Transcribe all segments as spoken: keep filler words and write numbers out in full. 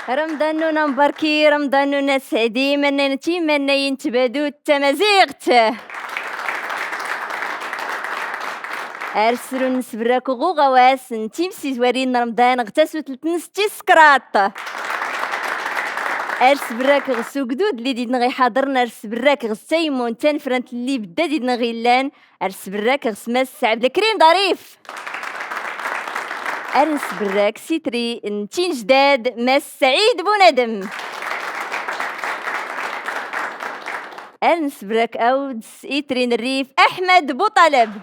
Remḍan-nun ambarki, Remḍan-nun asɛdi, imannayen d timannayin n tbadut tamaziɣt. Ar srun nsebrak ɣ uɣawas n timsizwarin n Remḍan ɣ tasutlt-nnes tis kraḍt. Ar sbrak ɣ ugdud lli d-id-nɣ iḥaḍren, ar sbrak ɣ taymunt tanfrant lli bedda d-id-nɣ illan, ar sbrak ɣ Mass Ɛebdelkrim Ḍarif. Ar nsbrak s itri n tinejdad Mass Saɛid Bunadem. Ar nsbrak awd s itri n rrif Aḥmed Buṭaleb.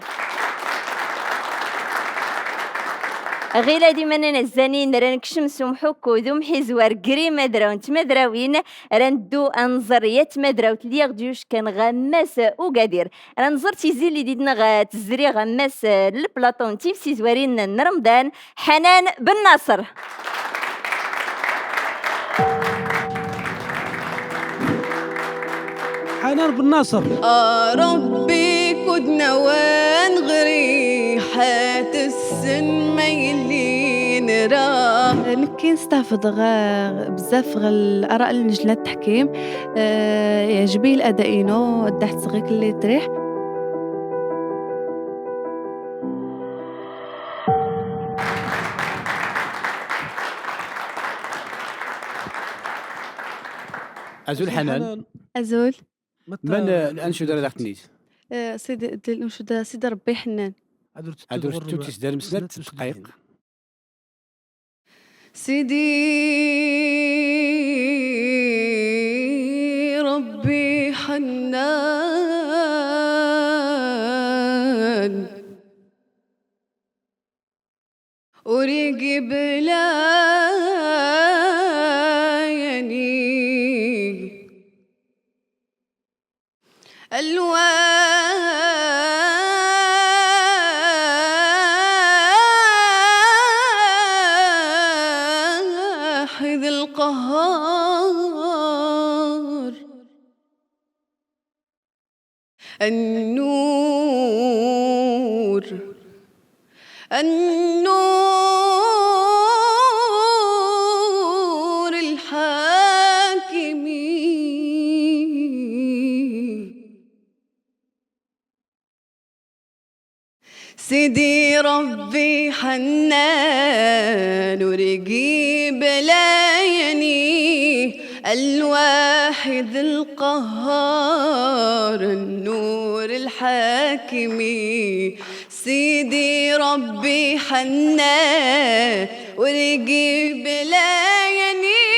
Ɣilad imannayen ɛezzanin, ra nkcem s umḥukku d umḥizwar gr imadraw n tmadrawin, ra nddu a nẓer yat tmadrawt lli aɣ-d-yuckan ɣa Mass Ugadir. Ra nẓer tizi lli d-id-nɣ tezri ɣa Mass, eh, n lplaṭu n timsizwarin n Remḍan, Ḥanan Bennaṣer. Ḥanan Bennaṣer. A Ṛebbi, kud nawan ɣ riḥat-sen ma yellin ra. Nekki nstafḍ ɣ, bzaf ɣ l-ara n lejna n ttaḥkim. Eh, iɛjeb-iyi lada-inu, ddaḥt sɣik lli triḥ. Azul Ḥanan. Azul. Man, eh, ancuda ara ɣ-tnit? Eh, Sidi, d-, ancuda Sidi Ṛebbi Ḥennan. Ad ur tettu tisdar m snat dqayeq. Sidi Ṛebbi Ḥennan, ur iqbil ayani. الواحد القهار. النور، النور الحاكم. سيدي ربي حنان ورقيب لايني، الواحد القهار النور الحاكم. سيدي ربي حنان ورقيب لايني،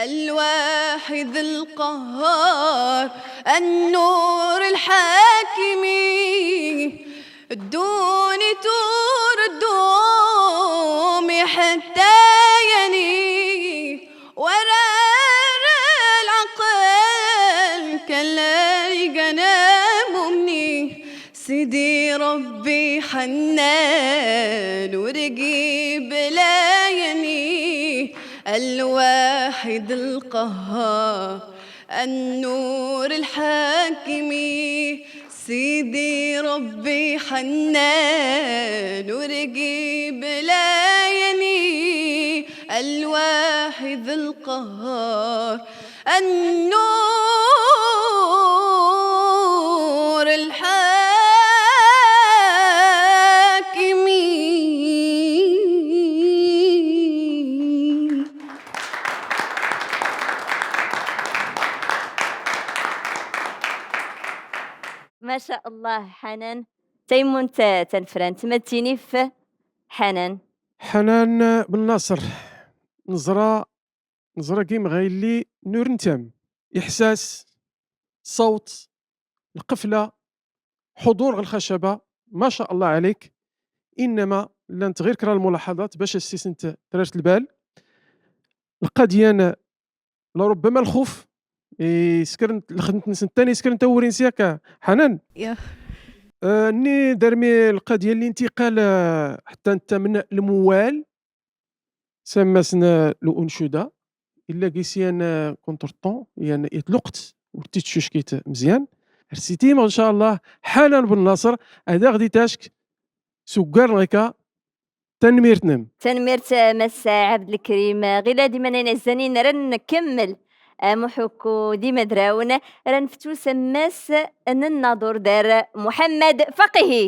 الواحد القهار النور الحاكم. الدوني تور الدومي حتى يني ورار العقل كاللي قنامني. سيدي ربي حنان ورقيب لايني، الواحد القهار النور الحاكم. سيدي ربي حنان ورقيب لايني، الواحد القهار النور الحاكم. ما شاء الله حنان. Taymunt tanfrant, ma d tinif Ḥanan. Ḥanan Bennaṣer, neẓra, neẓra gim ɣa yelli nur n tam, iḥsas, ṣṣawt, lqefla, ḥuḍur ɣ lxacaba, ma ca Allah ɛlik. Innama llant ɣir kra n lmulaḥaḍat bac as-sisent trart lbal. Lqadyan, لربما الخوف يسكر لخدمة نسنتاني يسكر انت ورينسيا كا حنان. يا. آه، ني درمي القضية الانتقال، آه، حتى انت من الموال سماسنا الأنشودة إلا قيسيان، آه، كونتر طون، يعني، يتلقت وتتشوش كيت مزيان. رسيتي ما إن شاء الله حنان بن ناصر، هذا غدي تاشك سكر لك Tanemmirt-nnem. Tanemmirt, eh, Mass Abdelkrim. Ɣilad imanen ɛezzanin, ra nkemmel, eh, amuḥukku d imadrawen, ra neftu s ammas n nnaḍur dar Muḥemmed Faqihi.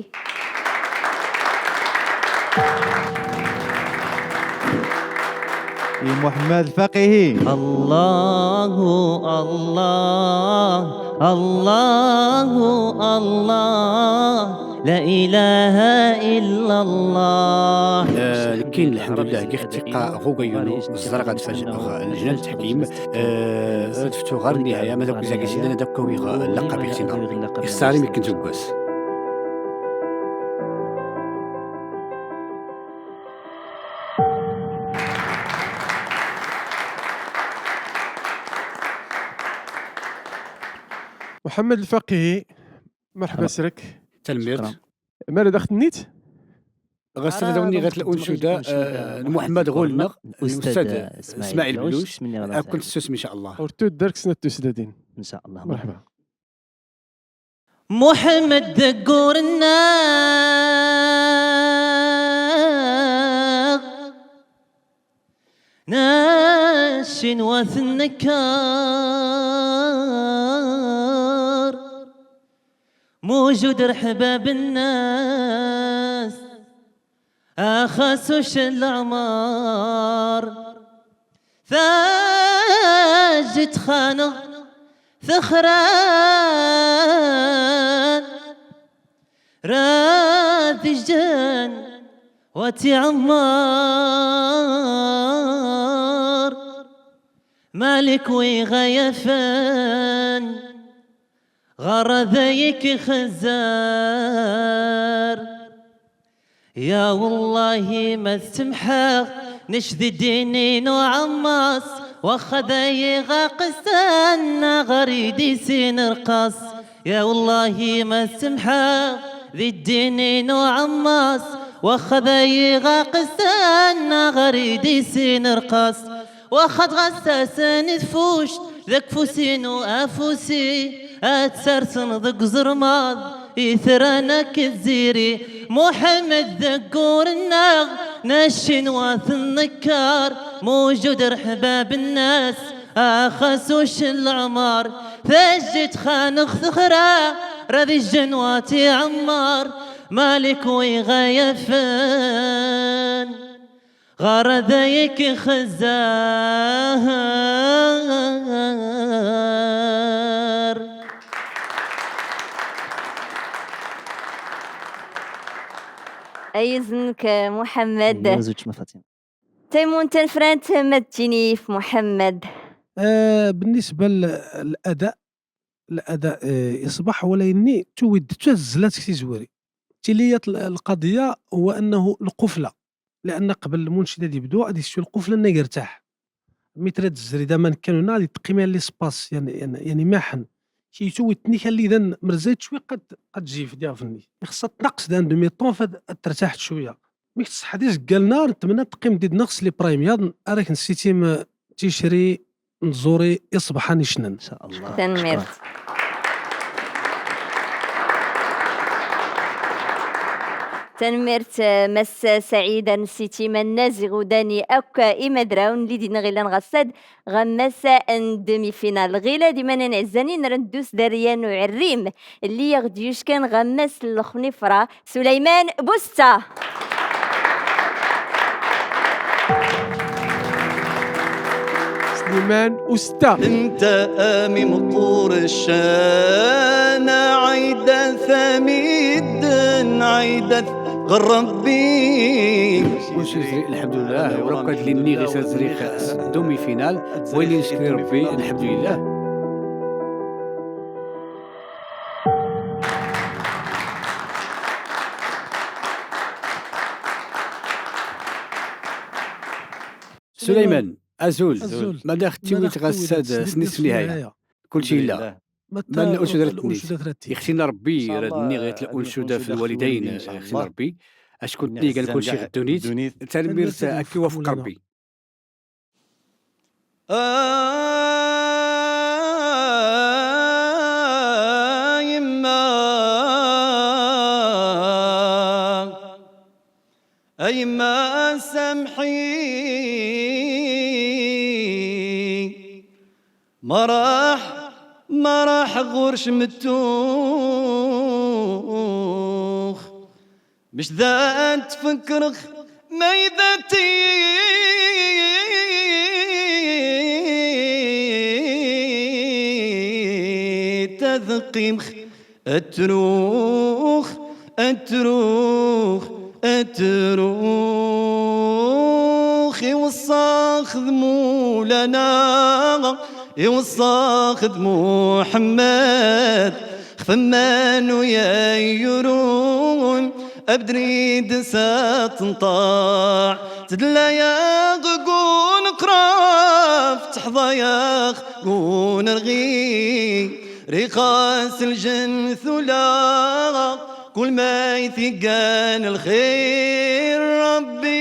I Muḥemmed Faqihi. Allahu, Allah, Allahu, Allah. La ilaha illa Allah. Eh, lkin, lḥemdullah, gix tiqa ɣ ugayyu-nu, ẓriɣ ad fajjneɣ lejna n teḥkim, eh, ad ftuɣ ɣer nnihaya, ma d akk zagi sinan ad akk awiɣ laqab ixtina. Ixsarim ikk n tuggas. Muḥemmed Lfaqihi, merḥba s-rek. Tanemmirt. Mara d aɣ-tennit? Ɣas ad awen-nniɣ ɣer uncuda, eh, n Muḥemmed ɣur-nneɣ, Ustad Smaɛil Belluc, ad ken-tessusem, in ca Allah. Ur tudd ar k snat tusdadin. In ca Allah. Merḥba. Muḥemmed deg ur-nneɣ, n ccinwat nekkar. موجود رحبة بالناس، أخاس وش العمار. ثاجت خانغ ثخران، راذي الجن وتي عمار. مالك ويغيفن غرذيك خزار. يا والله ما تسمحه نشذي ديني نوع عماص، واخا ذايغا قستنا غريدي سين رقاص. يا والله ما تسمحه ذي ديني نوع عماص، واخا ذايغا قستنا غريدي سين رقاص. واخا تغساسن تفوشت ذاك فوسين وافوسي، اتسرسن ذاك زرماض يثرانك الزيري. محمد ذكورنا نشن واث النكار، موجود رحبا بالناس اخس وش العمار. ثجت خانخ ثخرا راذي الجنوات عمار، مالك ويغيفن غرذيك خزار. Ay izen-nnek, Muḥemmed. Taymunt tanfrant ma d-tini f Muḥemmed. آه، بالنسبة للأداء، الأداء، آه، يصبح ولا يني تويد تزلات كتزوري. تيليات ال-، القضية هو أنه القفلة، لأن قبل المنشد هذا يبدو غادي يشتو القفلة أنه يرتاح. مي تراد الزريدة ما نكانونا غادي تقيم لي سباس، يعني، يعني، يعني محن. كي يتو يتني كان لي ذن مرزيت شوي قد، قد جيف ديال فني. خصها تنقص دان دو ميطون فهاد ترتاحت شوية. مي تصحى دي زكالنا، نتمنى تقيم ديد نقص لي برايم. ياض أراك نسيتي م-، تيشري نزوري يصبح نشنن. إن شاء الله. تنميرت. Tanemmirt, eh, Mass Saɛid, ar nessiti ma nna ziɣ udani akk imadrawen lli dinna ɣ illan ɣassad ɣ ammas n demi-finale. Ɣilad imanen ɛezzanin, ra ndus dar yan uɛerrim lli aɣ-d-yuckan ɣ ammas n lxnifra, Suleyman Busta. Sliman Usta. Nta a mi mṭur ccan, ɛidat a mi ddn, ɛidat ɣer Ṛebbi. Kulci yezri, lḥemdullah, ur akk ad lli nniɣ is ad zriɣ s demi-finale, wayen i neskri Ṛebbi, lḥemdulillah. Suleyman, azul. Azul. Mada ɣ tiwit ɣassad s nisf nihaya. Kulci yella. Ma nna uncu drat tnit. Ixtina Ṛebbi, rad nniɣ ɣit uncu da f lwalidayn, ixtina Ṛebbi. Acku tnigan kulci ɣ ddunit. Tanemmirt, ad k-iwafeq Ṛebbi. A yemma, samḥi, ma raḥ, ma raḥ ɣur-c mettuɣ. Mec da ad tfekkreɣ ma yda tit ad qqimeɣ ad truɣ, ad truɣ, ad truɣ. Iweṣṣa-ɣ d Mulana, iweṣṣa-ɣ d Muḥemmed. Xef aman u yayyurun, abdrid s at nṭaɛ, tedla-yaɣ gun qraf, teḥḍa-yaɣ gun rɣi, riɣ-as lǧennet ula, kul ma i t-igan lxir. Ṛebbi,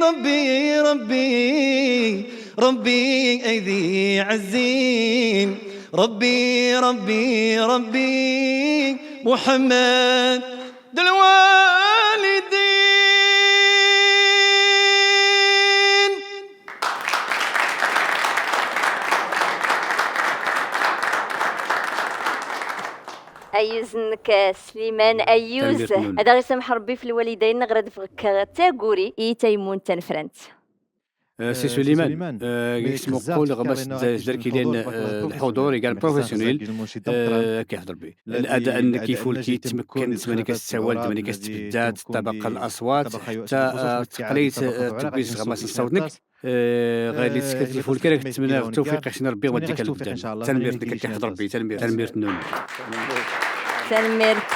Ṛebbi, Ṛebbi, Ṛebbi ay d-iɛezzin. Ṛebbi, Ṛebbi, Ṛebbi, Muḥemmed d lwalidin. Ayyuz-nnek, Sliman, ayyuz. Tanemmirt-nwen. Ad aɣ-isameḥ Ṛebbi f lwalidayn-nneɣ, rad fɣeɣ taguri i taymunt tanefrant. Eh, Si Suliman, eh, gis muqqul ɣmas d-, d-rkilin, eh, lḥudur igan professionnel, eh, akka iḥḍer bi. Lada annek ifulki tmekken tmanik as-tsawal, tmanik as-tbeddat, tabaq al-aswat, ḥtta, eh, teqlayt, eh, tewwis ɣmas n ṣṣawt-nnek. Eh, ɣayli tskert ifulki, rak ttmennaɣ tawfiq, akken Rebbi ɣ-d-ikal lbeddan. Tanemmirt-nnek akka iḥḍer bi, tanemmirt. Tanemmirt-nwen. Tanemmirt.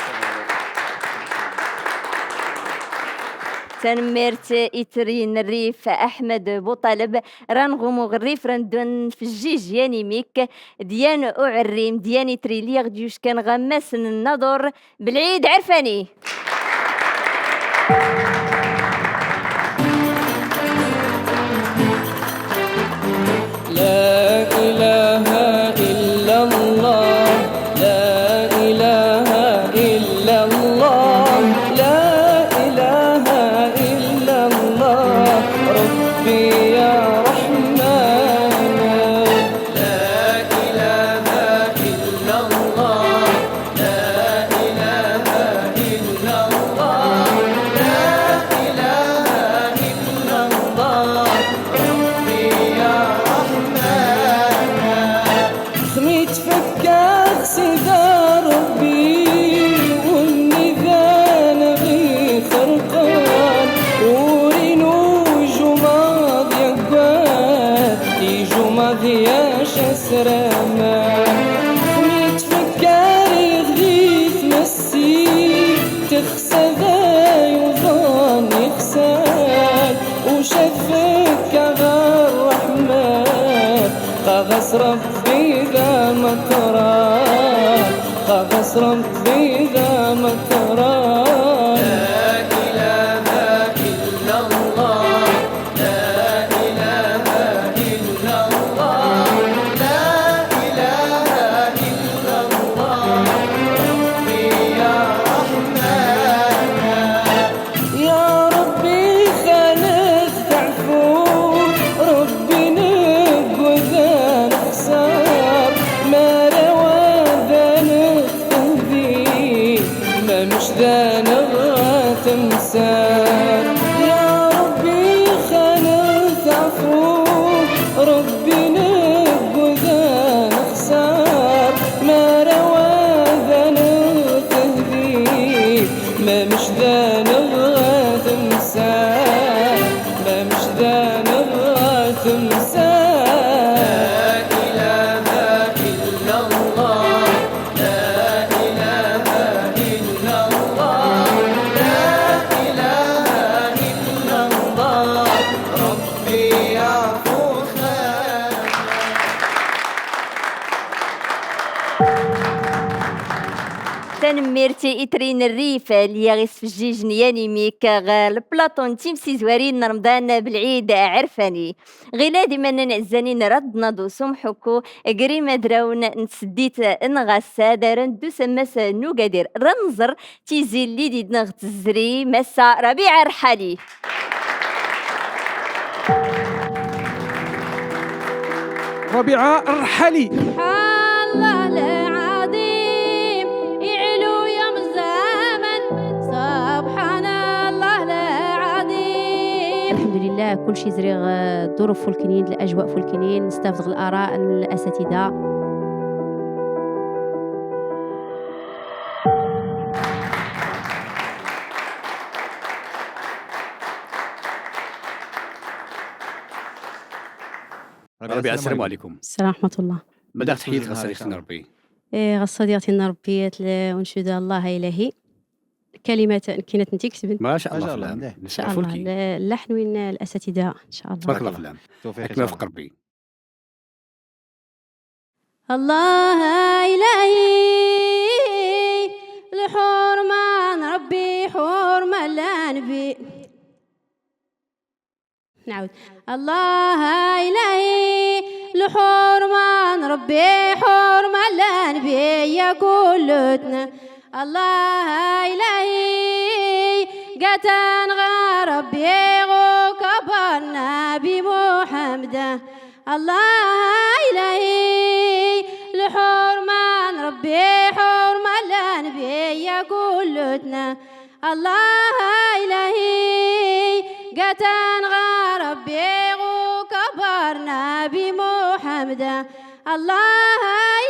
Tanemmirt i Itri n Rrif Aḥmed Buṭaleb, ra nɣum uɣerrif, ra ndun f jjij yan imik, d yan uɛerrim, d yan Itri i ɣ-d-yuckan ɣ ammas n nnaḍur, Belɛid Ɛerfani. لا إله إلا الله، لا إله إلا الله، لا إله إلا الله، ربي يا رحمن. لا إله إلا الله، لا إله إلا الله، لا إله إلا الله، ربي يا رحمن. خميت فكاغ سيدي ربي، والنيران غي خرقان، ورينو جماض يقوات، يجماض يا شسرمان. خميت فكاري غي تمسي، تخسد يوضان يخسد، وشفك غا الرحمن، قاغس ربي ذا مطران، قاغس ربي ذا مطران. لا إله إلا الله، لا إله إلا الله، لا إله إلا الله، ربي يا رحمن. يا ربي خالف تعفو، ربي نقود نخسر، ما روى ذا نخدي، Tanemmirt i Itri n Rrif, lliɣ isfejjijen yan imik ɣer lplaṭu n timsizwarin n Remḍan Belɛid Ɛerfani. Ɣilad imannan ɛezzanin, rad naḍu s umḥukku ger imadrawn n tseddit n Ɣassad, ara neddu s ammas n ugadir, ra nẓer tizi lli d-idneɣ tezri massa Rabiɛa Rḥali. Rabiɛa Rḥali. سبحان الله العظيم، يعلو يوم الزمن، سبحان الله العظيم. الحمد لله، كلشي زريغ، آه، الظروف فلكنين، الأجواء فلكنين، نستافد الآراء الأساتذة. ربيعة، السلام عليكم. السلام ورحمة الله. ماذا تحيي لك صديقتنا ربي؟ إيه، غا صديقتي نربيات الأنشودة الله إلهي. كلمات كينات نتي كتبن. ما شاء الله، ما شاء الله، فلان. مليح. إن شاء الله. فلكي. ل-، اللحن وين الأساتذة، إن شاء الله. تبارك الله، فلان. توفيق إن شاء الله. الله إلهي، الحرمة ربي، حرمة الأنبي. نعاود. الله إلهي، الحرمة ربي، حرمة الأنبياء كلتنا. الله إلهي، قاتن غا ربي غو كبرنا بمحمد. الله إلهي، الحرمة ربي، حرمة الأنبياء كلتنا. الله إلهي، قاتن غا ربي غو كبرنا بمحمد. الله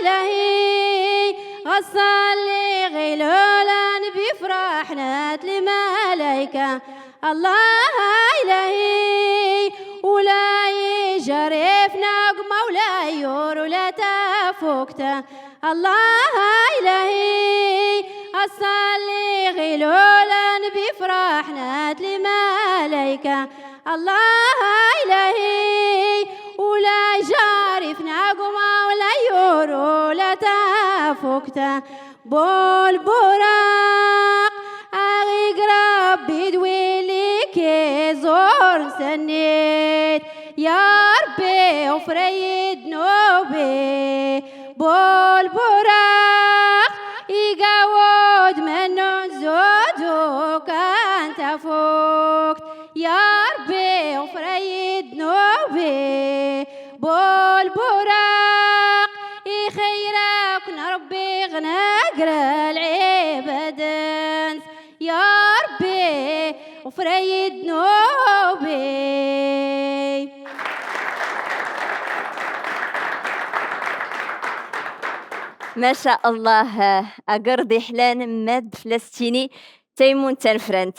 إلهي، غصلي غلولا بفرحنا الملائكة. الله إلهي، ولا يجرفنا قمولة يور ولا تفوكتا. الله إلهي، أصلي غلولا بفرحنا الملائكة. الله إلهي، ولا جارفنا قمولة يور ولا تفوكتا. بول براق، أغيق ربي دويلي كي زور سنيت. يا ربي، غفر لي ذنوبي. بول براق، يقاود من زودو كان تفوكت. يا ربي، غفر لي ذنوبي. بول براق، إي خيرك نربي غنقر العباد. يا ربي، غفر لي ذنوبي. ما شاء الله، أقرض إحلان ماد فلسطيني تيمون تنفرنت.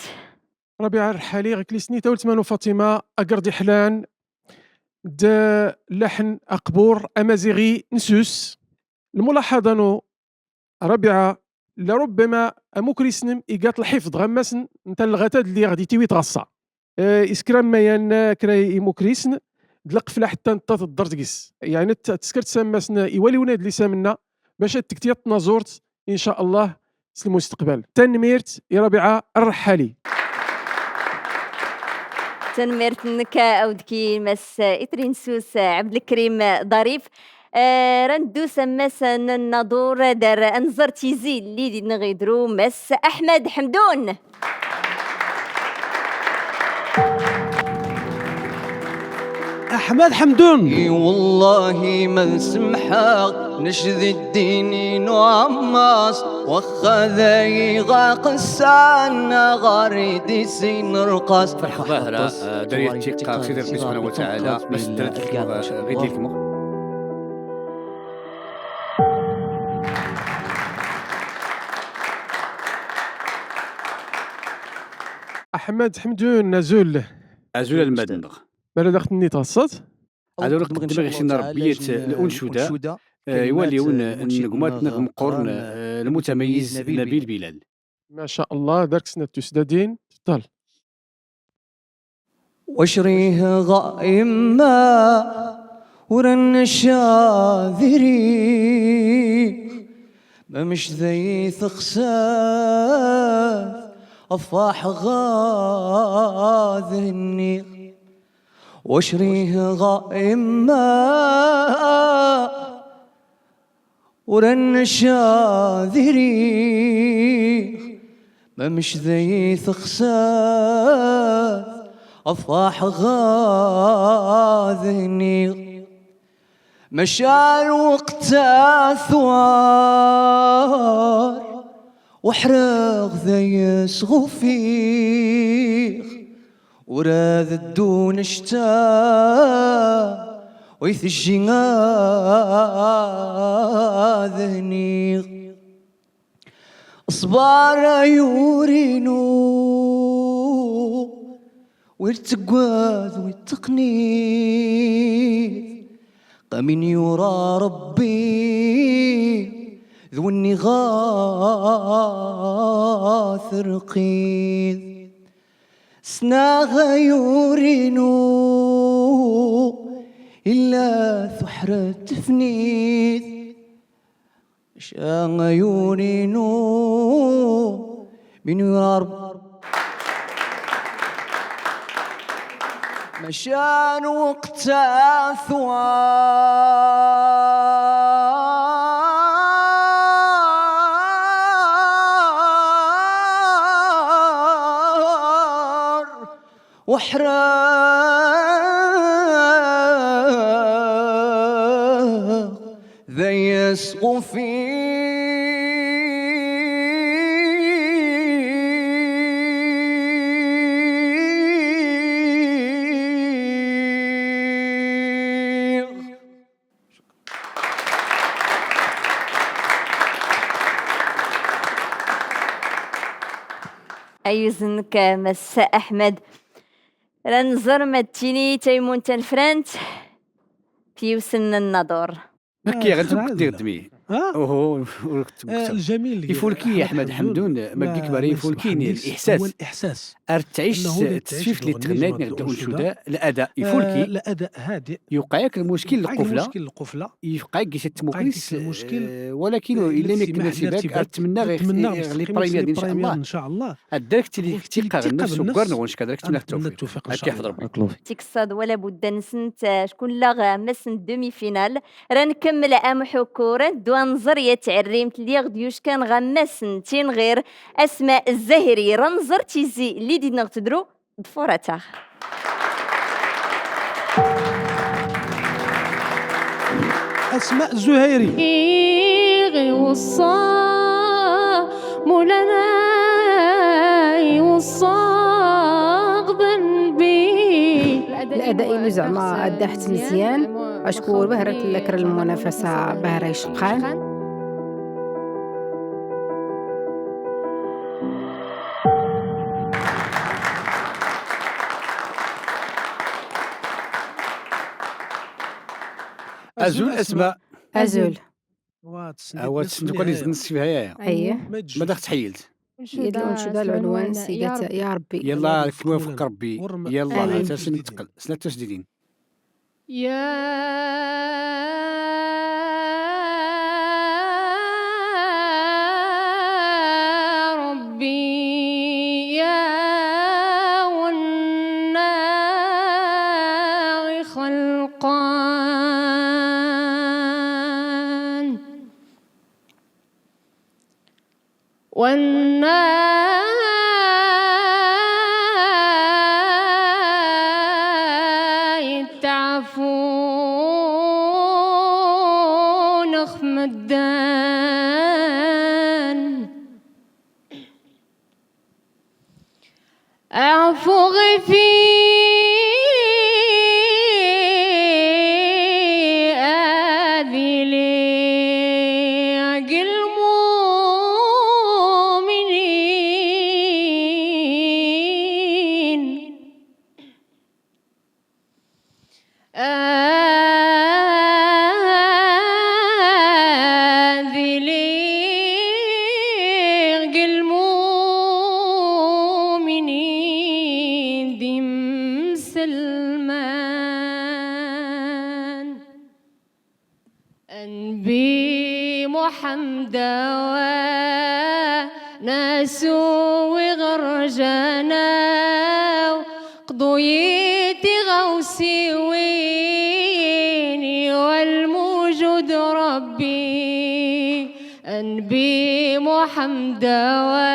ربيعة رحالي، غكليسني تاول تمانو فاطمة، أقرض إحلان، د لحن أقبور أمازيغي نسوس. الملاحظة نو ربيعة، لربما أموكريسنم إيقات الحفظ غمسن نتا اللغات هاد اللي غادي تيوي تغصى. آه، إسكرام ميان كراي إموكريسن، د لقفلة حتى نتا تضرت قس. يعني ت-، تسكرت سامسن إيوالي وناد اللي سامنا، باش تكتيا تنازورت إن شاء الله س المستقبل. تنميرت إي ربيعة الرحالي. تنميرت نك أودكي مس إترينسوس عبد الكريم ظريف. آه، رندو سمسن الناظور دار أنزر تيزي اللي دي نغيدرو مس أحمد حمدون. أحمد حمدون. إي والله ما نسمحها، نشد الدين نعمص، واخا ذاي غا قسان غاري دي سين رقاص. فرحة ظاهرة، آه، دريت ثقة في سيدي ربي سبحانه وتعالى، باش درت الكلمة، غير دير الكلمة. أحمد حمدون، أزول. أزول المدنغ. بلا دخلني تصت. هذا ورق دماغي شي نربية الأنشودة. آه، يولي ون-، النجمات نغم قرن، آه، المتميز نبيل بلال. ما شاء الله، دارك سنة تسددين. تفضل. وشريه غائمة ورن الشاذري. Mamec d ay texsat, afraḥ ɣa d-henniɣ, wa criheɣ imma ur annac ad iriɣ. Mamec d ay texsat, afraḥ ɣa d-henniɣ. Maca lweqt-a twar, uḥreɣ d ay sɣufiɣ, ur ad ddun ccta ur itejji ad hniɣ. Ṣṣber ay ur inu, ur tteggad, ur tteqnid. Qamin yura Ṛebbi, d wenni ɣa terqid. Snaɣ ay ur inu, illa tuḥret tefnit. Maca ay ur inu, min yura Ṛebbi. Maca lweqt-a twar, uḥreɣ d ay sɣufiɣ. Ay uznek, Mass Ahmed. Ra nẓer ma d tini taymunt tanfrant fi usn n nnaḍur. Makki, ɣ tugdi ɣ dmi. Uhu, ur tugdi. Ifulki, Ahmed Hamdoun, ma gik bari ifulki, ni l-ihsas. Ar tɛic tesfift li tɣennayt n ɣ dda uncuda, l-ada ifulki. Yuqa yak lmuckil lqufla. Yuqa yak gis tmukris, walakin illa ma kna sibak, ar tmenna ɣ li première, in ca Allah. Ad dark tili tiqqa ɣ nefs ugar n ɣunc, ad dark tmenna tawfiq. Ad k-iḥfeḍ Rebbi. Tiksaḍ wala budda nsent, ckunn laɣ mass n demi-finale. Ra nkemmel amḥukku, ra nddu ad nẓer ya tɛerrimt lli ɣ d-yuckan ɣ mass n tinɣir, Asma Zahiri. Ra nẓer tizi lli d-inna ɣ tedru d furat-aɣ. Asma Zuhayri. I ɣ-iweṣṣa Mulana, iweṣṣa-ɣ d nnbi. Lada inu zeɛma ad daḥet mezyan, acku ur bahra tella kra n lmunafasa bahra iceqqan. Azul Asma. Azul. Awa, tessend ukan izn ssibhaya. Ayyah. Ma dax tḥeyyelt. Yad lancuda, lɛunwan s iga-t Ya Ṛebbi. Yalla, ad k-iwafeq Ṛebbi. Yalla, amin. Ad as-nteqqel. Snat tesdidin. Ya Ṛebbi, ya wenna ixelqan. Wenna itɛafun ɣ medden. Ɛfu ɣif-i ad iliɣ g lmuminin. Ad iliɣ g lmuminin d imselman. Nnbi Ḥemdawa, nasuwi ɣer janaw, qḍuyit tiɣawsiwin, iwa lmujud Ṛebbi, Nnbi Muḥemdawa.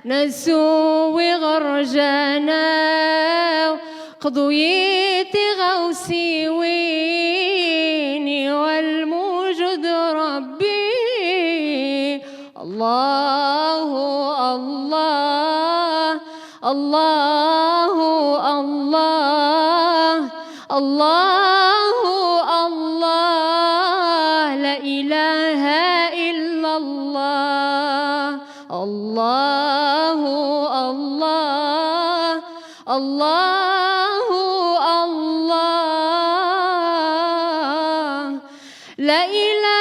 Nasuwi ɣer janaw, qḍuyit tiɣawsiwin, iwa lmujud Ṛebbi. Allahu Allah, Allahu Allah, Allahu Allah, la ilaha illallah. Allahu Allah, Allahu Allah, la ilaha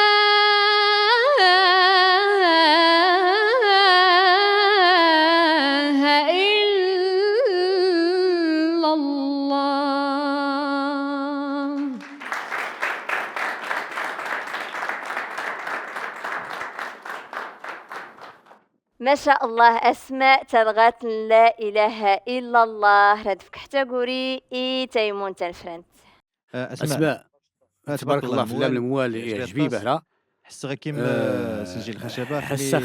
illallah. Ma sha Allah, Asma, talɣa n la ilaha illa Allah, rad fkeɣ taguri i Taymun Tanfrant. Asma, tabarak Allah, fell-am lemwal iɛjeb-i bahra. Ḥesseɣ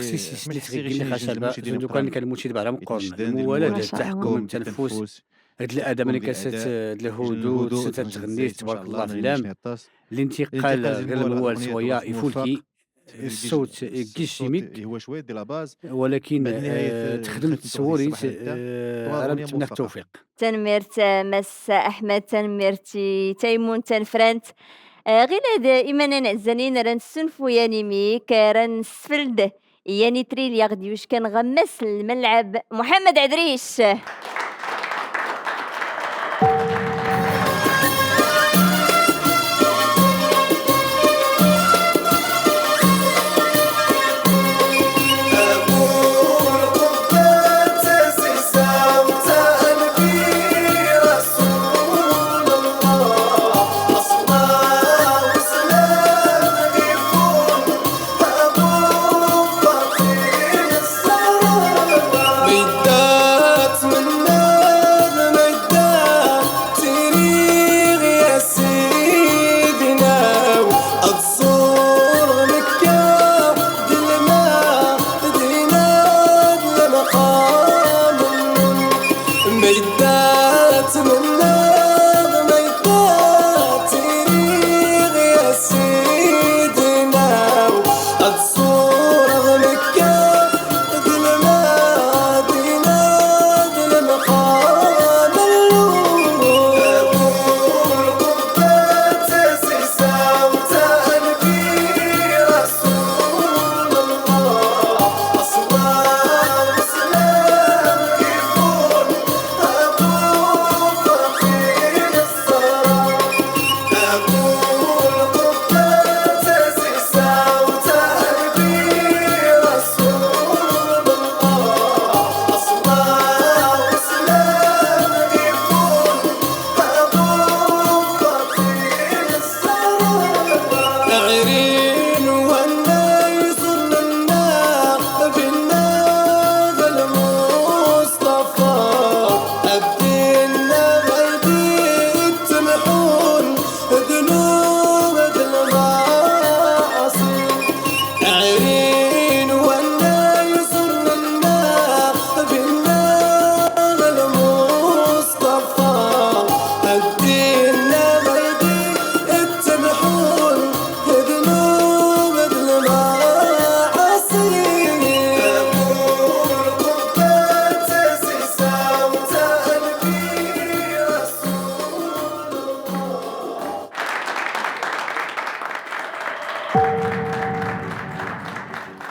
xsisisni tɣiggin lxacaba, zun d ukan kan lmucid bahra meqqoren. Lemwal ad taḥkum tanfus, ad ladab, ad lhudu, ad tɣennit, tabarak Allah fell-am. Lintiqal ɣer lemwal s waya ifulki. Ṣṣut iggis imik, walakin, eh, texdem ttṣewwur-is, eh, ara netmenna ttawfiq. Tanemmirt, eh, Mass Aḥmed, tanemmirt i Taymun Tanfrant. Eh, ɣilad, eh, imanan ɛezzanin ara nessunfu yan imik, eh, ara nsfeld i yan itri lli aɣ-d-yuckan ɣer mass n lmelɛeb, Muḥemmed Ɛedric.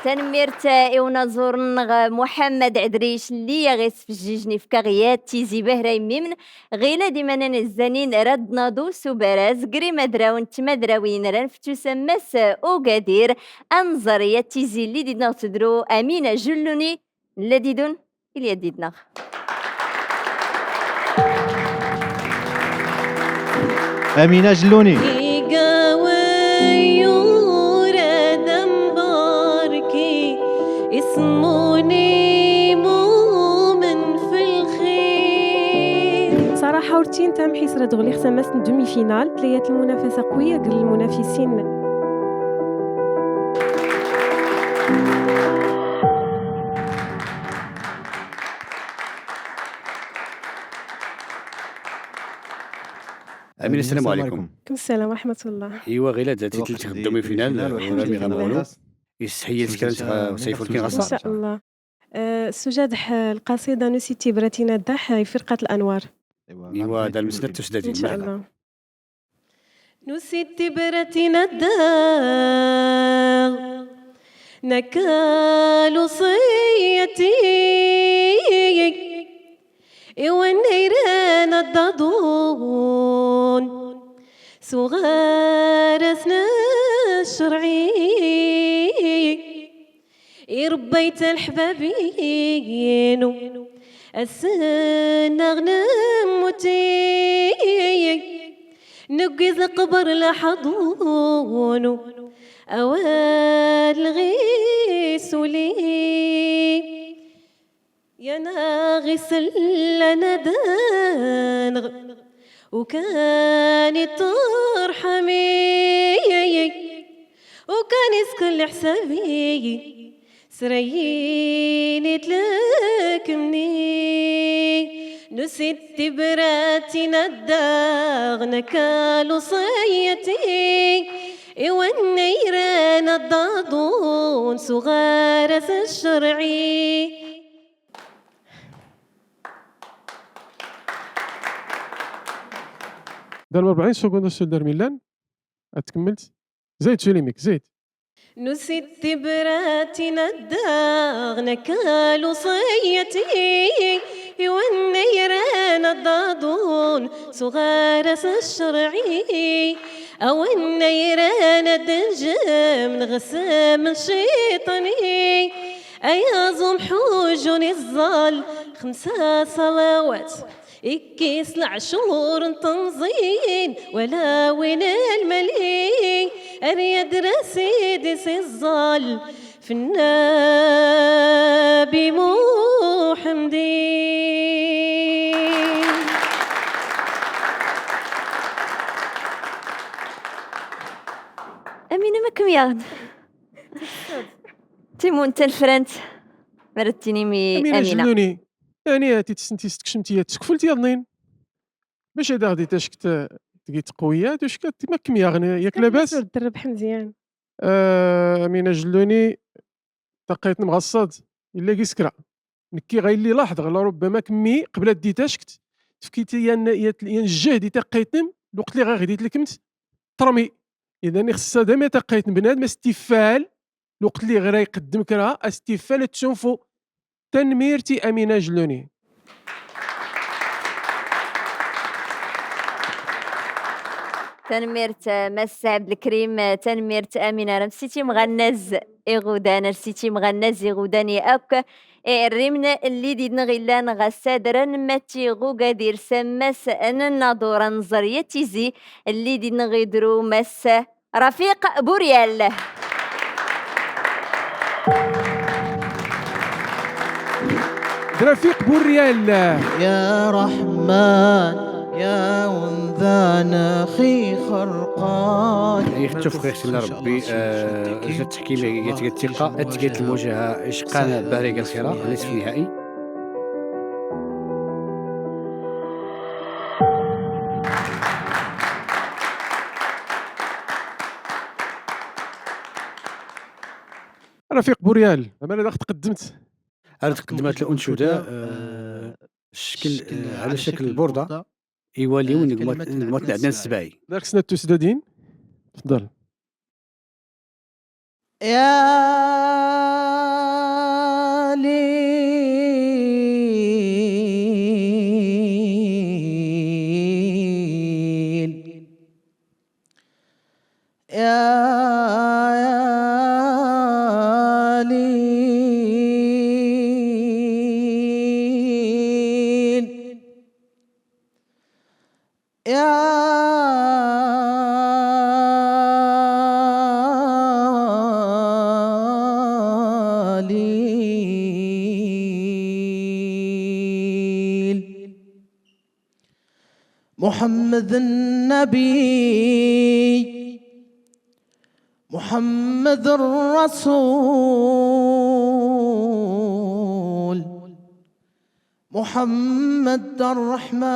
Tanemmirt i unaẓur-nneɣ Muḥemmed Ɛedric lli aɣ-isfejjijen, ifk-aɣ yat tizi bahra immimn. Ɣilad imanan ɛezzanin rad naḍu s ubaraz ger imadrawen d tmadrawin ra nfettu s ammas ugadir. Ad nẓer yat tizi lli did-neɣ tedru Amina Jelluni. Nella didun ilya did-neɣ. Amina Jelluni. Ur ttin tamḥisra d uɣlix tamassnt n demi-finale, tlayat lmunafasa qwiya gr lmunafisin. Amina, السلام عليكم. Aleykum ssalam wa rahmatullah. Iwa, ɣila da tilt txeddem i final, wala mi ɣa nɣulu. Isḥiyya s kra n tɣa-, sayfulkin ɣasa. إن شاء الله. آه، سجاد ح-، القصيدة نسيتي براتي نداح في فرقة الأنوار. Iwa, da lmesla n tusdadin. إن شاء الله. Nusi tibratin ad daɣ naka luṣiyati i wanna iran ad aḍun s uɣaras n ccerɛi. I rebbayt a leḥbab-inu, ass-nneɣ nemmut, nuggiz leqber la ḥaḍunu, awal lɣis uli. Yan aɣ islan ad nɣ, ukan iṭṭerḥami, ukan iskel leḥsabi, srayin itlekmni. Nusi tibratin ad daɣ naka luṣiyati i wanna iran ad aḍun s uɣaras n ccerɛi. Dar rebɛin seconde s-, dar millan. Ad tkemmelt. Zayd, suli mik, Zayd. Nusi tibratin ad daɣ naka luṣiyati i wanna iran ad aḍun s uɣaras n ccerɛi, a wanna iran ad njem neɣ sm n cciṭani. Ayaẓ umḥujju n iẓẓal, xemsa ṣalawat, ikkis leɛcur n temẓin, wala win lmali, ar yadr asid s iẓẓal f nnabi Muḥemdi. Amina, ma kem yaɣen. Timun tanfrant, ma rad tinim i Amina. Amina Jelluni. Yeɛni, a ti tessent, ti s-tkecmt, ya tsekfelt yaḍnin. Bac ad aɣ-d-itackt, eh, tgi tqewiyat, uckat, ma kem yaɣen, yak labas? Ur d-trebbeḥ mezyan. Eh, Amina Jelluni, taqayt n mɣaṣṣad, illa gis kra. Nekki ɣa illi laḥḍeɣ, la rubbama kemmi, qbel ad d-itackt, tefkit yan, yan, yan jjehd i taqayt-m, lweqt li ɣa ɣ-d-itlekmt, termi. Idan, ixṣṣa dayma taqayt n bnadem, as-tifal, lweqt li ɣ-ra iqeddem kra, as-tifal ad tsunfu. Tanemmirt i Amina Jelluni. Tanemmirt, eh, Mass Abdelkrim, eh, tanemmirt Amina. Ar msitim ɣ anna-z iɣudan, ar msitim ɣ anna-z iɣudan i akk irrimn lli di-dneɣ illan ɣas adran, ma d tiɣuga d irsammas n nnaḍur, ad nẓer ya tizi lli di-dneɣ idru Mass Rafiq Bouryal. Rafiq Bouryal. يا رحمن، يا وندان أخي خرقان. Ixef ixef illa Rebbi, eh, jat teḥkim, gat gat tiqa, at gat lmujaha, icqan bahra gal xira, nisf nihai. Rafiq Bouryal, amala da ɣ-tqeddmt. Ar tqeddmat l-uncuda, eh, cckel, eh, ɛla cckel lburda, iwali ungmat n ɛednan ssebɛi. Dark snat tusdadin. Tfeḍḍel. يا ليل، يا، يا ليل. يا ليل. محمد النبي، محمد الرسول، محمد الرحمة،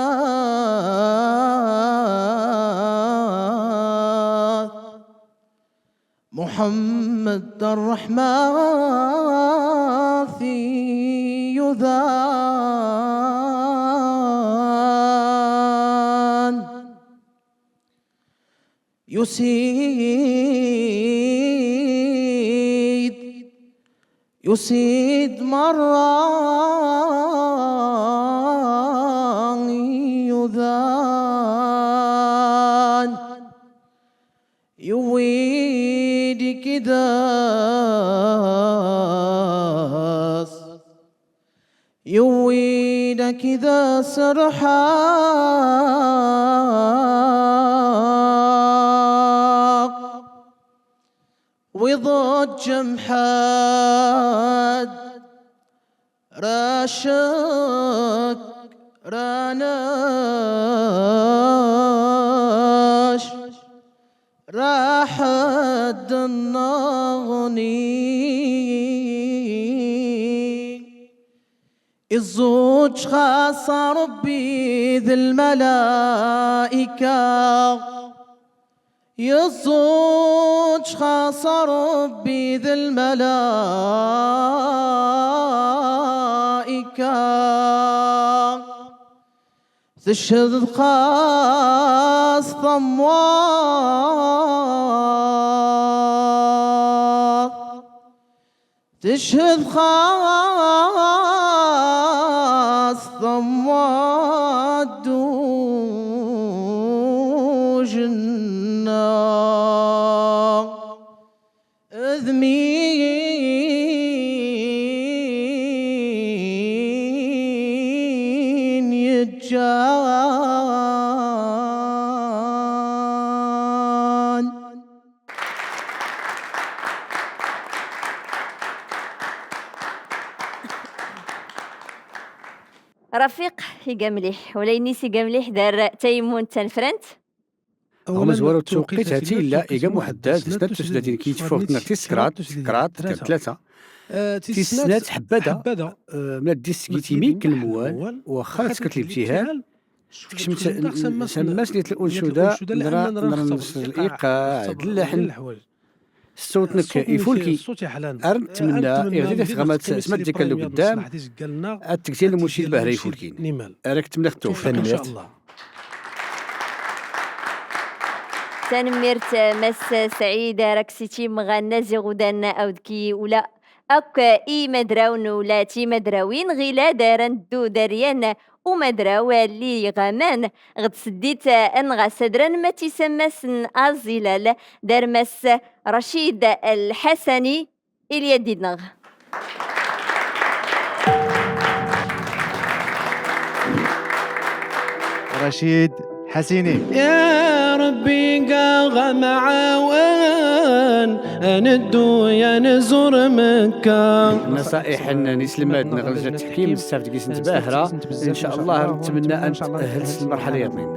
محمد الرحمة في يذان. يسيد، يسيد مرة يذان. يويد كداس، يويد كداس رحاق. ويضج محد راشك راناش، راح النغني. الزوج خاص ربي ذي الملائكة، يزوج خاص ربي ذي الملائكة، تشهد خاص ثموات، تشهد خاص ثموات دوجنا. ذمين يجان. رفيق يقام مليح، ولا ينيس يقام مليح، دار تيمون تنفرنت. رغم زوارة التوقيت هاتي لا إيكا محدد، سنات تسداتين كي تفوت نغ تيسكرات، تيسكرات، تلاتة. آه، تيسنات حبادة، آه، من الديس كيتيمي كل موال، وخا تسكت الابتهال. تكشمت سماس نيت الأنشودة، نرى، نرى نص الإيقاع، د اللحن. الصوت نك يفولكي. أرن تمنى، يغدي تغمت سمت ديك اللي قدام. التكتيل المشيد بهري يفولكين. أراك تمنى التوفيق. إن شاء الله. Tanemmirt Mass Saɛid, rak s-itimɣan n aziɣudan awd ki ula akk imadrawen ula timadrawin, ɣilad ara neddu d aryan umadraw lli iɣaman ɣ tseddit n ɣas adran ma tisammas n aẓilal, dar Mass Racid Lḥasani. Ilya-d did-neɣ. Racid Ḥasini. يا ربي قاغ معاون، ندو يا نزور مكة. Naṣa'iḥ n iselmaden ɣ lejnat n tteḥkim, nessafed deg-sent bahra. إن شاء الله, netmenna ad netahel s lmerḥala yaḍnin.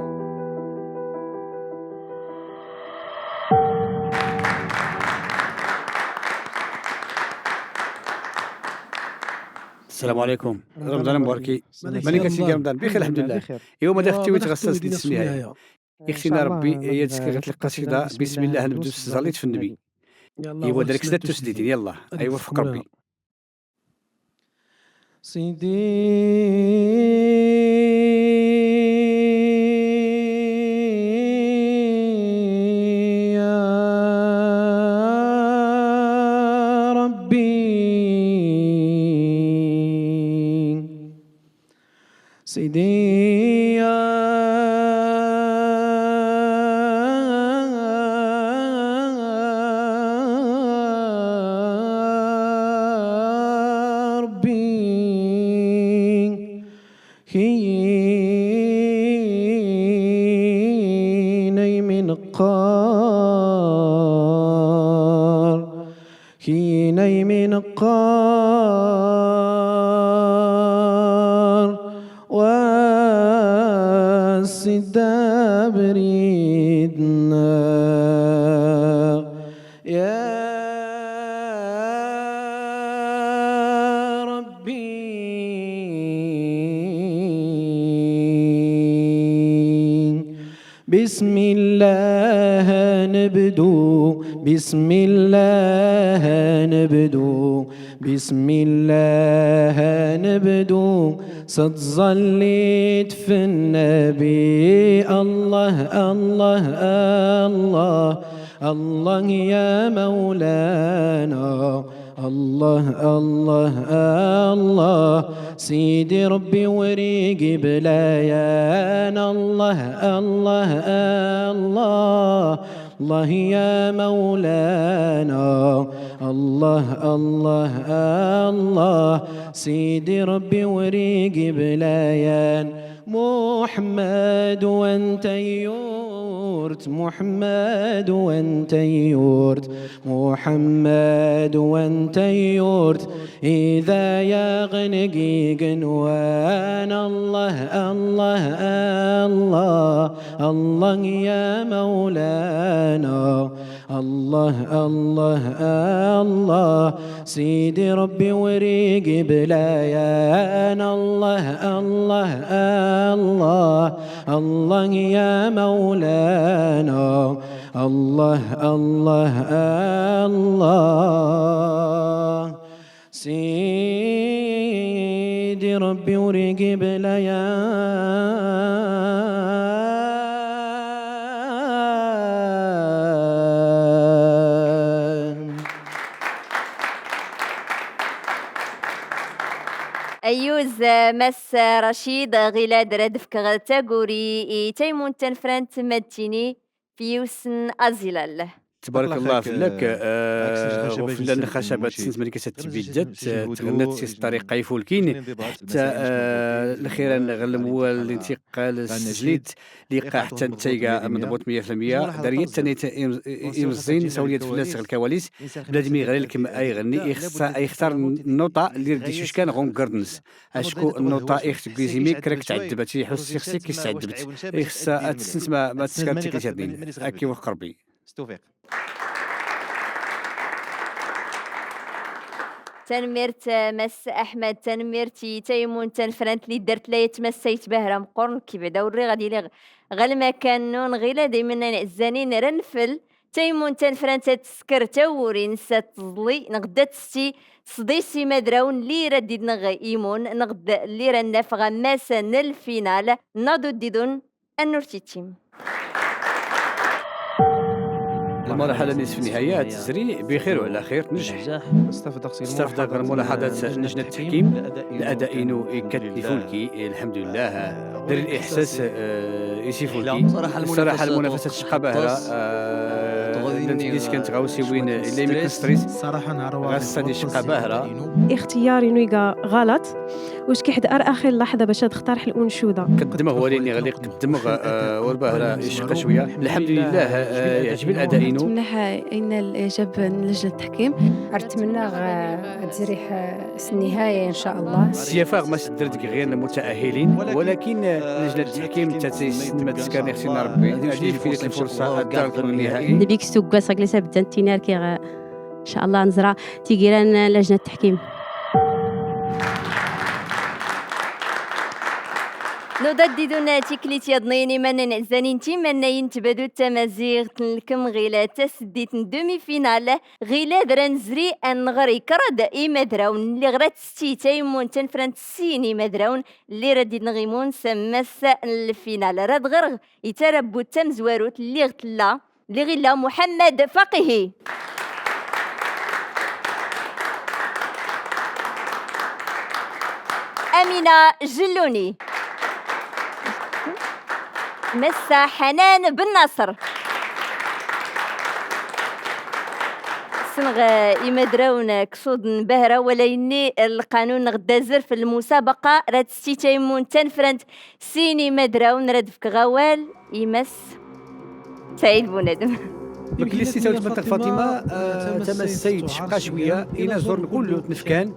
السلام عليكم. رمضان مبارك. مالك سيدي رمضان؟ بخير الحمد لله. إيوا ماذا ختي ويت غسل سديت السمية؟ يختينا ربي يا تسكي غتلقى سيدا. بسم الله نبدو الصلاة في النبي. إيوا درك سدات تسديتين، يلا. أيوا فك ربي. سيدي يا ربي، سيدي يا ربي، كيني من قار، كيني من قار، والسداد أبريدنا يا ربي. بسم الله نبدو، بسم الله نبدو، بسم الله نبدو. صد صليت في النبي. الله، الله، الله، الله يا مولانا. الله، الله، الله، سيدي ربي وريقي بلايان. الله، الله، الله، الله يا مولانا. الله، الله، الله، سيدي ربي وريقي بلايان. محمد وانت يورت، محمد وانت يورت، محمد وانت يورت. إذا يا غنقي قنوان. الله، الله، الله، الله يا مولانا. الله، الله، الله، سيدي ربي وريقي بلايان. الله، الله، الله، الله يا مولانا. الله، الله، الله، سيدي ربي وريقي بلايان. Ayyuz, Mass Racid, ɣilad rad fkeɣ taguri i Taymun Tanfrant ma d tini f yiwes n aẓilal. تبارك الله فلاك، آه، وفلان خشبة تسنت ملكة التبيدات، آه، تغنات سي الطريقة يفولكين، حتى، آه، الأخيرا غلم هو الانتقال السجليت، لقى حتى نتايقة مضبوط مية في المية. دارية تاني ت-، إم-، إمزين سولية فلاس الكواليس، بلاد مي غري لكم أي غني، يخص، يختار النوطة اللي ردي شوش كان غون قردنس. أشكو النوطة يخت بيزيمي كراك تعدبت، يحس يخصك يستعدبت. يخص أتسنس ما، ما تسكر تكليت هدين. أكي وقربي. Tanemmirt, eh, Mass Ahmed, tanemmirt i Taymun Tanfrant li dart la yetmassayt bahra meqqoren, kibda ur riɣ ad iliɣ ɣ lmakan-nwen, ɣilad imennan iɛezzanin, ra nfel Taymun Tanfrant ad tesker tawuri-ns, ad teẓli neɣ d ad testi, tesḍis imadrawen li ra d-idneɣ imun, neɣ d li ra naf ɣ ammas n lfinal, naḍu d-idun. Annur tittim. المرحلة نصف النهائية تزري بخير وعلى خير تنجح. استفدت غير ملاحظة لجنة التحكيم الأداء إنو إكت لفولكي، الحمد لله. دار الإحساس، آه، إسي فولكي. الصراحة المنافسة تشقى باهرة، آه، لان تديس كانت غاوسي وين إلا يمكن ستريس. الصراحة نهار غاس واحد سادي شقى باهرة. اختيار إنو يقع غلط. واش كيحد ار اخر لحظه باش هاد اقترح الانشوده؟ قدمغ وليني غلي قدمغ، آه، ورباه راه يشقى شويه. الحمد لله، آه، يعجبني الاداء إنو. نتمنى ان الاعجاب لجنه التحكيم. ارتمنى غ-، تزريح، آه، النهايه ان شاء الله. السيافه ما سدرت غير المتاهلين، ولكن، آه، لجنه التحكيم تاتي ما تسكرني خصنا ربي هذه في الفرصه الدار النهائي. نبيك سوق ساكلي سبت تنتينار كي غ-، إن شاء الله نزرع تيجيران لجنة التحكيم. نوض ديدون تيكليت يضنين إيمان نعزانين تيمان ناين تبادو التمازيغ تنلكم غيلا تسديت ندومي فينال غيلا دران زري أن غري كرد إيما دراون اللي غرات ستي تيمون تنفرنت سيني ما دراون اللي راد ينغيمون سمس الفينال راد غرغ يتربو التمزواروت اللي غتلا اللي غيلا محمد فقيهي. أمينة جلوني. مسا حنان بن ناصر. سنغ إمدراون كسود بهرة ولا يني القانون غدازر في المسابقة راه تستيتايمون تنفرنت سيني مدراون راه دفك غوال. إيماس سعيد بونادم. مكليستي تاوت مطلق فاطمة، آه، تما السيد شقا شوية، إلا زور نقول له تنفكان.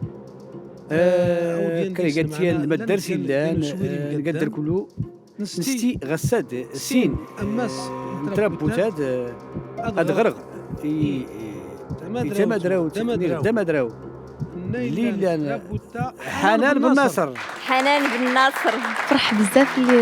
آه، كريقاتيا المدرسي اللان، آه، نقدر كله. Nsti ɣas ad sin n tṛabbut ad, ad ɣreɣ i, i, i tamadrawt, niɣ d amadraw lli llan Ḥanan Bennaṣer. Ḥanan Bennaṣer. Ferḥeɣ bzaf lli,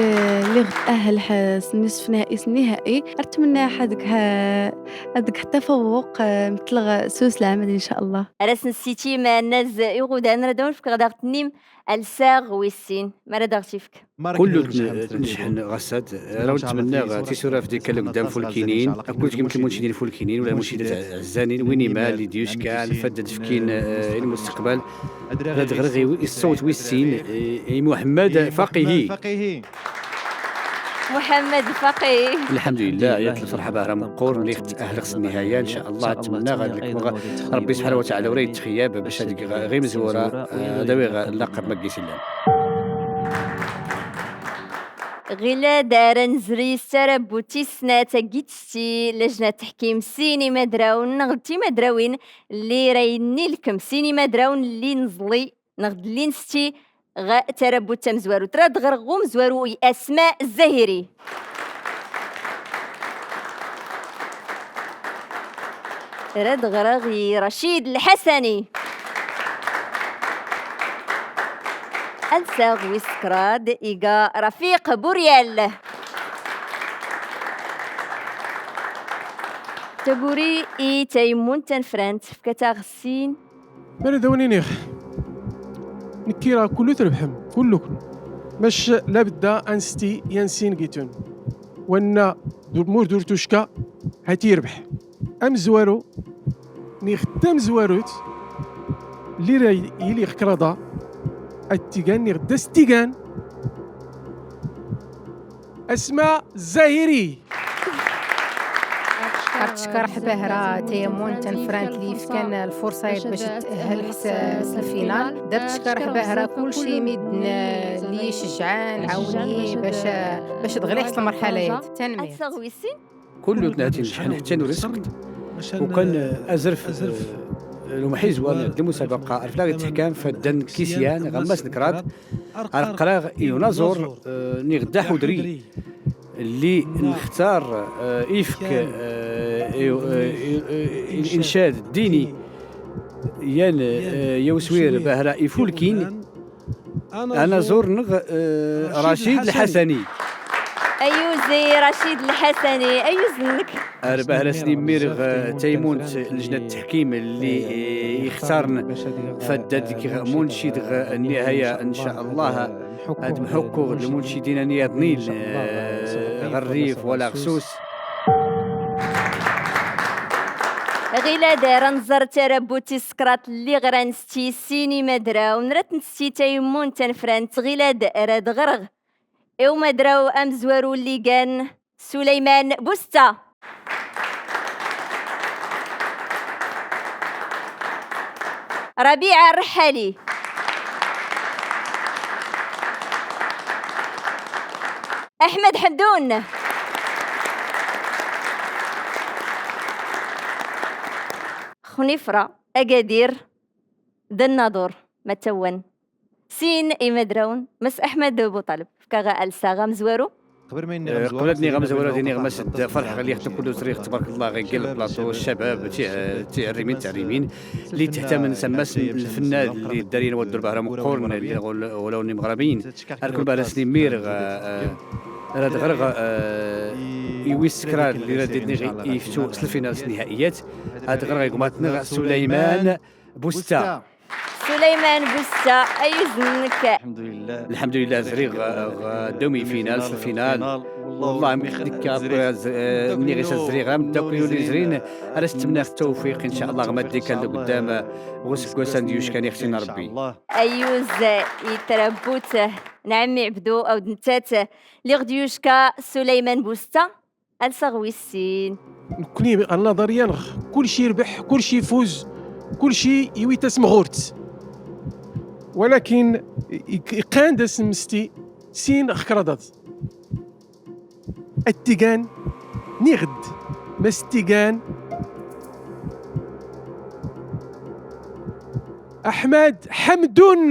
lli ɣ-tأهل s nisf nihai s nihai. Ar tmenna ḥadeg ha-, ḥadeg ḥtta fawuq, eh, mtleɣ s uslama, in ca Allah. Ar as-nsitim, eh, naz iɣudan, rad awen-fkeɣ daɣ tnim alsaɣ wis sin. Ma rad aɣ-tifk. Kullut n-, nḥen ɣas ad, raw ntmenna tisura fdi kan lgdam fulkinin, akked gmt lmuncdin fulkinin, wala lmuncidat ɛzzanin, win imal, i d-yuckan, fad ad fkin, eh, i lmustaqbal, rad ɣreɣ i, i ṣṣut wis sin, eh, i Muḥemmed Faqihi. Muḥemmed Faqihi. Lḥemdulillah, yat lferḥa bahra meqqur, mliɣ tأهلɣ s nnihaya, in ca Allah, tmenna ɣad lekmeɣ Rebbi subḥanahu wa taɛala ur a yi-ttxeyyab bac ad geɣ ɣ imezwura, eh, ad awiɣ llaqab ma gis illan. Ɣilad ara nezri s tṛabbut tis snat, agi testi lajna n tteḥkim sin imadrawen neɣ d timadrawin lli ra yennilkem, sin imadrawen lli neẓli neɣ d lli nsti ɣ tṛabbut tamezwarut. Rad ɣreɣ ɣ umezwaru i Asma Zahiri. Rad ɣreɣ i Racid Lḥasani. Alsaɣ wis kraḍ iga Rafiq Buryal. Taguri i tayemmunt tanefrant, fkat-aɣ sin. Ma rad awen-iniɣ, nekki raɣ kullu trebḥem, kullukn. Mac labedda ad nsti yan sin gitun. Wanna dur mur dur tucka, hat irbeḥ. Amezwaru, niɣ d tamezwarut, lli ra yili ɣ kraḍa, ad t-igan, niɣ d as t-igan. Asma Zahiri. Ar teckeṛ ḥbahra tayemmunt tanefrant lli yefkan lfurṣa bac tأهل ḥs-, s lfinal. Dar teckeṛ ḥbahra kulci midden, eh, lli iceǧɛen, ɛawni bac, bac ad ɣliɣ s lmerḥala yad. Tanemmirt. Ad saɣ wis sin. Kullu tnatin ḥen ḥttan ur isqt. Ukan, eh, azref, eh, lmḥizwa n lmusabaqa, ar flaɣ itteḥkam faddan kisyan, ɣammas n kraḍ, Ar qqreɣ i unaẓur, eh, niɣ d aḥudri, lli nxtar, eh, ifk, eh, i, eh, i, eh, incad ddini, yan, eh, yawswir bahra ifulkin, anaẓur nɣ, eh, Racid Lḥasani. Ayyuz i Racid Lḥasani, ayyuz nnk. Ar bahra s-nimmir ɣ taymunt n lejna n tteḥkim lli, eh, ixtarn fad ad geɣ muncid ɣ nnihaya, in ca Allah, ad mḥukkuɣ d lmunciden nniḍnin, eh, ɣ rrif wala ɣ sus. Ɣilad ra nẓer tarabbut tis kraḍ lli ɣ ra nsti sin imadraw, nrat nsti taymunt tanefrant, ɣilad rad ɣreɣ i umadraw amezwaru lli gan Suleyman Busta. Rabiɛa Rḥali. Aḥmed Ḥemdun. Xnifra, Agadir, Dda Nnaḍur, Matawan. Sin imadrawen, Mass Aḥmed Buṭaleb, fkaɣ alsaɣ amezwaru. Eh, qbel ad niɣ amezwaru, ad iniɣ Mass Dda, ferḥeɣ lli ɣ-ttn kullu zriɣ, tbarek Allah, ɣ iggal lplaṭu, ccabab, ti-, tiɛerrimin, tiɛerrimin, lli ttehtamen s ammas n lfennan lli ddarin wa ddurba hra meqqurn, lli ɣ-, ɣ ulawen n imɣrabiyen. Ar kul bahra s-nimmir, eh, rad ɣreɣ, eh, i wis kraḍ lli rad d-niɣ iftu s lfinal s nnihaiyat, ad ɣreɣ i gma-tneɣ Suleyman Busta. Suleyman Busta, ayyuz nnk. Lḥemdulillah, zriɣ, eh, ɣ demi-final, s lfinal. Wallah, am nekk akk, eh, nniɣ-as zriɣ, am dakk yuli zrin, ar as-ttmennaɣ ttawfiq, in ca Allah, ɣ maddikan lli qeddam, eh, ɣ useggas-a n d-yuckan ixtin Rebbi. Ayyuz i tarabbut n ɛemmi Ɛebdu, awd nettat lli ɣ d-yucka Suleyman Busta. Alsaɣ wis sin. Nekkni ɣ nnaḍerya-nneɣ, kulci irbeḥ, kulci ifuz, kulci iwi tasemɣurt. Walakin i-, i-, iqqan-d asmesti sin ɣ kraḍ. Ad t-igan, niɣ d, ma s t-igan, Aḥmed Ḥemdun.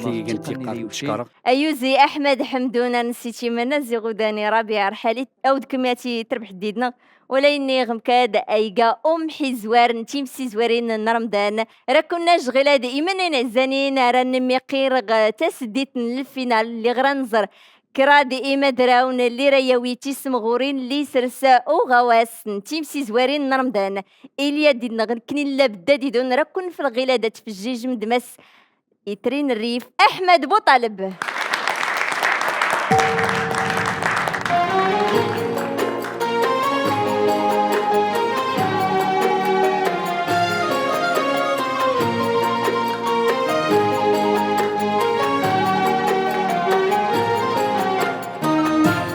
Tligi kan tiqar mcekara. Ayuzi Aḥmed Ḥemdun, ar nsitim anna ziɣ udani Rabiɛ Rḥali, awd kemmati terbeḥ ddidna, wala inni ɣmkad ayga umḥizwar n timsizwarin n Remḍan. Ra kunna jɣilad imennin ɛezzanin ara nemmiqir ɣ tasdit n lfinal lli ɣ ra nẓer kra d imadraw n lli ra yawi tisemɣurin lli isers uɣawas n timsizwarin n Remḍan. Ilya ddidna ɣ nekkni lla bedda didun, ra kun f lɣilad ad tfejjijm d mas Itri n Rrif, Aḥmed Buṭaleb.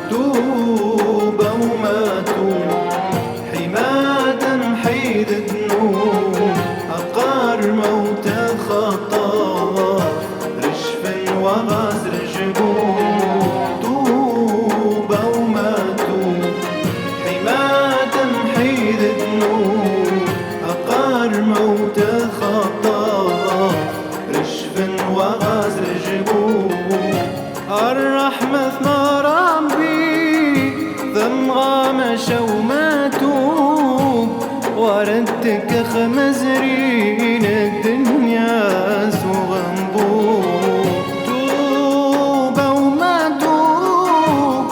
Tuba u Matub, ḥima tamḥidt nnun, aqar mawt txaṭṭaf, recfen wa ɣas rejbun. Tuba u Matub, ḥima tamḥidt nnun, aqar mawt txaṭṭaf, recfen wa ɣas rejbun. Rreḥmat n Ṛebbi temɣa maca u Matub, war ad tekkex mezrin ddunya s uɣenbur. Tuba u Matub,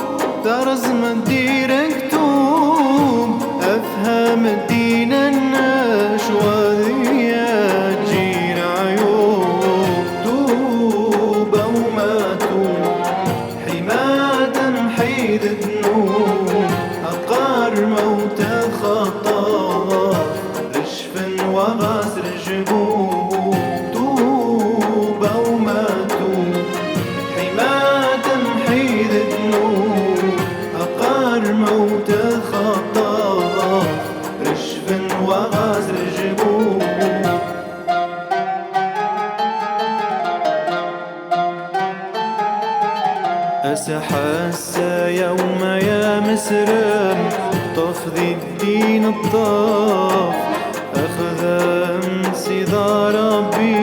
terẓem direct Tuba, afham ddin annac wa d yaǧǧi leɛyub. Tuba u Matub, ḥima tamḥidt nnun, aqar mawt txaṭṭaf, recfen wa ɣas rejbun. Tuba u Matub, ḥima tamḥidt nnun, aqar mawt txaṭṭaf, recfen wa ɣas rejbun. Asaḥ ass-a yawma ya mesrem, ṭṭef di ddin ṭṭef, axdam Sidi Ṛebbi,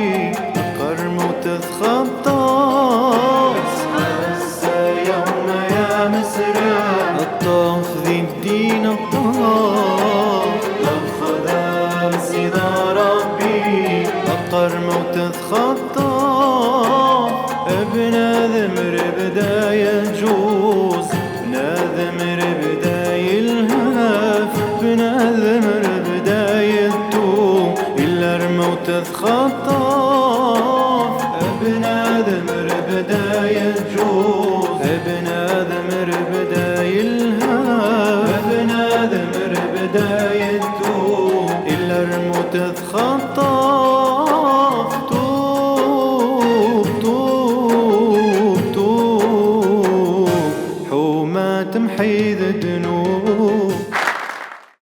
aqar mawt txaṭṭaf. Asaḥ ass-a yawma ya mesrem, ṭṭef di ddin ṭṭef, axdam Sidi Ṛebbi, aqar mawt txaṭṭaf. Bnadem rebda yeǧǧuz, bnadem rebda yelhaf, bnadem rebda yettub, illa lmawt txaṭṭaf. Bnadem rebda yeǧǧuz,